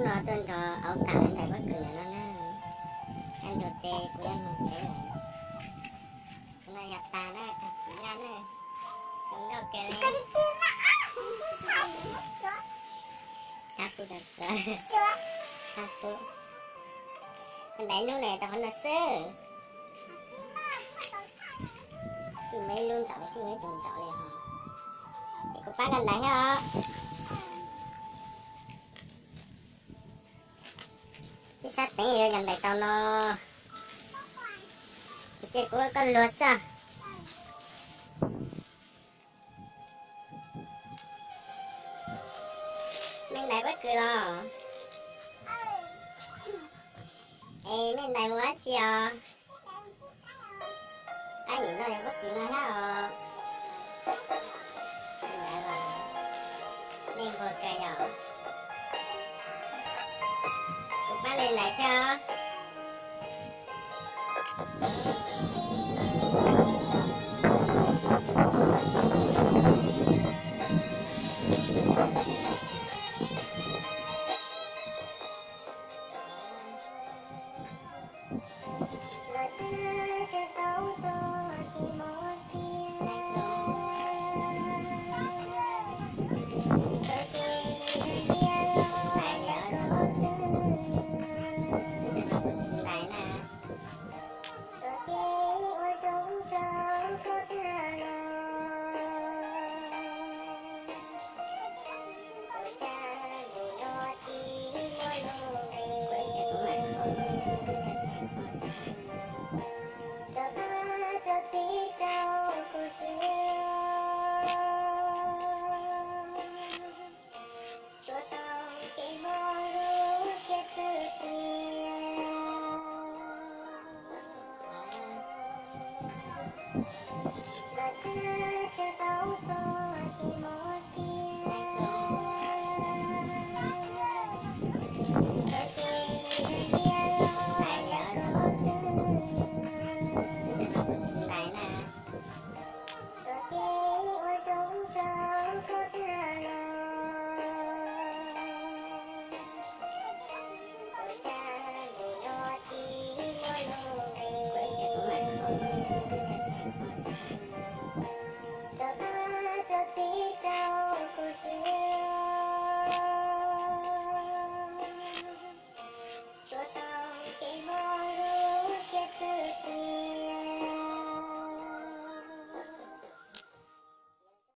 No tuaj nrog auv tham ntawm pob kws ntawm no na. Kaj ntug tes kuv yuav mus tsev lawm. Tus no yog tag na, tag txiv yaj na. Zoo nkauj kawg li. Ab, kuv tau xav. Ab, kuv. Ntaiv hnub no tau qhov no xwb. Tij me lub ntsaum, tij me tus ntsaum li ho. Es kuv pab koj ntaiv thiab os. Ib sab teev yuav yog ntaiv tau no. Ces kuv ua koj luag xwb. Mej ntaiv pob kws los? Es mej ntaiv mus dab tsi os? Ab, nim no yog pob kws no thiab os. Mej nquag kawg yog. Kuv pab mej ntaiv thiab os.